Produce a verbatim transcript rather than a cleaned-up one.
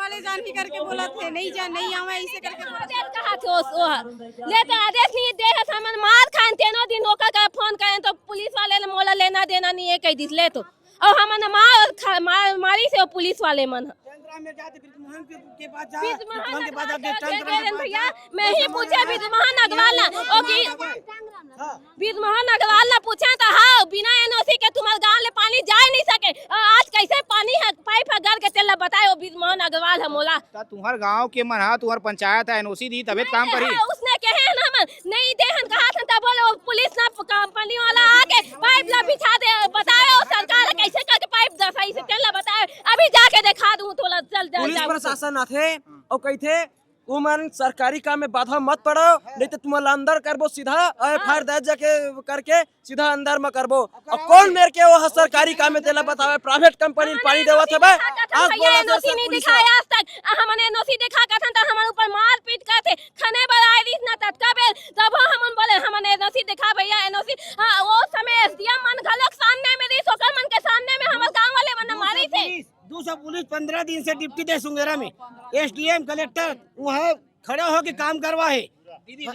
वाले जान ही करके बोला थे, नहीं जा, नहीं आवे, ऐसे करके बोला। आदेश कहा थे उस, वो, ले तो आदेश नहीं दे है, हमन मार खान, तीनों दिन ओकर का फोन करें तो पुलिस वाले ने मोला लेना देना नहीं है, कह दिस, ले तो। और हमन मार खा, मार, मारी से वो पुलिस वाले मन। टैंक राम में जाते, ब्रिजमोहन के, के पास जा, ब्रिजमोहन ब्रिजमोहन के पास अग्रवाल जाके, जा, टैंक राम के पास भैया, जा। मैं ही पूछे ब्रिजमोहन अग्रवाल ना, ओ की हाँ। ब्रिजमोहन अग्रवाल ला पूछे तो हाँ, बिना एनओसी के तुम्हारे गांव ले पानी जाए नहीं सके। और आज कैसे पानी है, पाइप है घर के, तेला बताए, वो ब्रिजमोहन अग्रवाल है मोला। त तुम्हार गांव के मन हा, तुम्हार पंचायत है, एनओसी दी तबे काम करही। हाँ, उसने कहे है ना, मन नहीं दे हन, कहा था, तब बोले वो पुलिस ना, कंपनी वाला आके पाइप ला बिछा दे, बताए वो सरकार ला कैसे करके पाइप दसाई से, तेला बताए, अभी जाके दिखा दूं तोला, चल, चल, पुलिस जाओ। प्रशासन आथे और कहथे, "तुमन सरकारी काम में बाधा मत पड़ो, नहीं तो तुम्हारा अंदर करबो सीधा, एफआईआर दर्ज जाके करके सीधा अंदर में करबो।" और कौन मेर के वो सरकारी काम में तेला बतावे, प्राइवेट कंपनी में पानी देवत हवे। आज बोला था एनओसी सब नहीं पुलिस दिखाया आज तक। हमन एनओसी दिखा कथन त हमन ऊपर मारपीट करथे, खने बर आए रहिस ना ततका बेर, तब हमन बोले हमन एनओसी दिखा भैया, एनओसी। हाँ, वो समय एसडीएम मन घलोक सामने में रहिस, ओकर मन के सामने में हमर गांव वाले मन मारिस हे। दो सौ पुलिस पंद्रह दिन से ड्यूटी दे सुंगेरा में, एसडीएम कलेक्टर वहाँ खड़ा होके काम करवा है। दीदी,